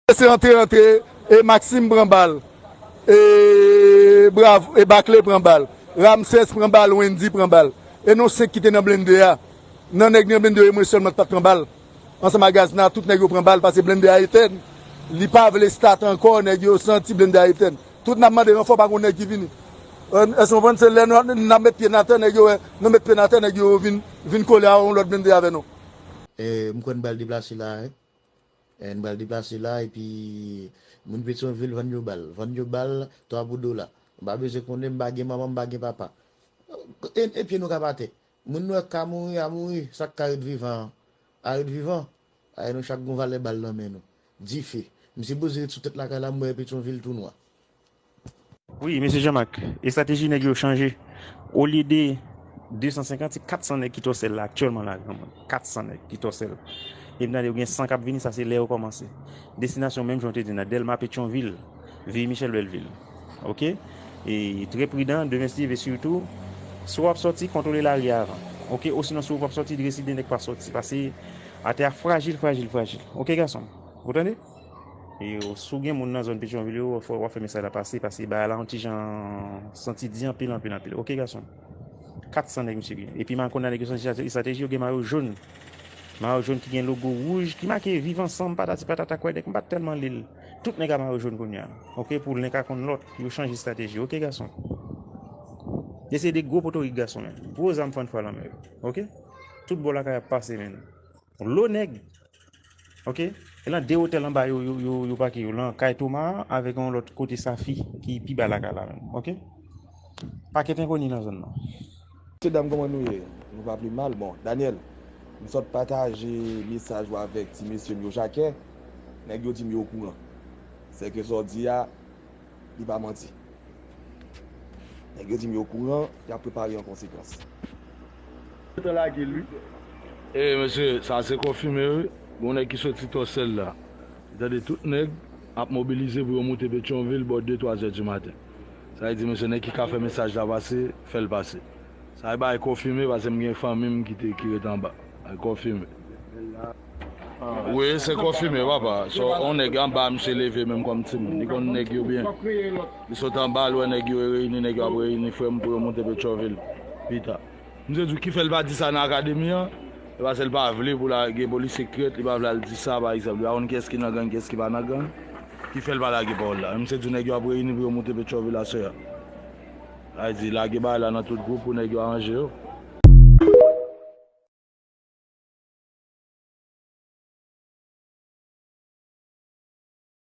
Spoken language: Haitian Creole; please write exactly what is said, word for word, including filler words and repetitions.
Se antre, antre, e Maxime pran bal, e Brav, e Baklé pran bal, Ramsès pran bal, Wendy pran bal. E nou senk ki te nan blende a. Nan nèg nan blende yo, e mwen sèlman ki pa t pran bal. Ansanm ak Gazna, tout nèg yo pran bal, paske blende a etèn. Li pa vle start ankò, nèg yo santi blende a etèn. Tout n ap mande ranfò, pa gon nèg ki vini. Èske w konprann? Se lè n ap met pye n atè, nèg yo wè, nou met pye n atè, nèg yo vin, vin kole a yon lòt blende avè nou. E, m kwè n pral deplase la, wi. E, n pral deplase la, epi moun Petyonvil vann yo bal. Vann yo bal, twa pou dola. M pa bezwen konnen, m pa gen manman, m pa gen papa. E, e pye nou k ap atè. Moun nou wè k ka mouri, a mouri. Sa k ka ret vivan an, a ret vivan. Ay, nou chak gon valè bal nan men nou. Dife. M sipoze ret sou tèt lakay la, m wè Petyonvil tou nwa. Wi, mesye Jean Marc, estrateji nèg yo chanje. Olye de de san senkant, se kat san nèg ki Tòsèl la aktyèlman la, granmoun. Kat san nèg ki Tòsèl. E m tande yo gen san k ap vini, sa se lè yo kòmanse. Destinasyon, menm jan w te di nan Dèlma, Petyonvil, Viy Michèl, Bèlvil. Oke? E trè pridan, demen si Dye vle, sitou si w ap sòti, kontwole lari a avan. Oke? Osinon, si w p ap sòti, deside nèk pa sòti. Paske atè a frajil, frajil, frajil. Oke, gason m? Ou tande? E si w gen moun nan zòn Petyonvil yo, fò w ap fè mesaj la pase, paske bagay la yon ti jan santi di anpil, anpil, anpil. Oke, gason m? Kat san nèg misye gen. Epi m al konn nèg yo santi estrateji, yo gen mayo jòn. Mayo jòn ki gen logo wouj, ki make Viv Ansanm, patati patata, kwè nèg, m pa t tèlman li l. Tout nèg a mayo jòn kounye a. Oke, pou len ka konn lòt, yo chanje estrateji. Oke, gason. Se de gwo potorik gason men. Gwo zam fann fwa lanmè yo. Oke? Tout bò lakay ap pase men. Lo nèg. Oke? E lan de otèl anba yo, yo, yo, yo pake yo. Lan kay Toma a, avèk yon lòt kote Safi, ki pi ba lakay la menm. Oke? Pakèt enkoni nan zòn nan. Mesye dam, kòman nou ye? Nou pa pi mal? Bon, Daniel, m sot pataje mesaj ou avèk ti mesye m yo, Jakè. Nèg yo di m yo okouran. Sèke sa w di a, li pa manti. Nèg yo di m yo okouran, y ap prepare an konsekans. Yo te lage l wi. E mesye, sa se konfime wi. Gon nèg ki soti Tòsèl la. Li tande tout nèg ap mobilize pou yo moute Petyonvil bò de, twa zè di maten. Sa vle di, mesye, nèg ki ka fè mesaj la pase, fè l pase. Sa e bagay konfime, paske m gen fanmi m ki te, ki ret anba. Bagay konfime. Wi, se konfime, papa. So, yon nèg anba, misye leve menm kòm timoun. Li konn nèg yo byen. Li sot anba, l wè nèg yo reyini, nèg yo ap reyini, frè m, pou yo moute Petyonvil pita. Misye di w ki fè l pa di sa nan akademi an, e paske l pa vle pou lage polisye krèt, li pa vle al di sa, pa egzanp, li pa konn kiyès ki nan gang, kiyès ki pa nan gang, ki fè l pa lage pawòl la. Misye di w nèg yo ap reyini pou yo moute Petyonvil aswè a. Sa vle di, lage bagay la nan tout gwoup pou nèg yo aranje yo.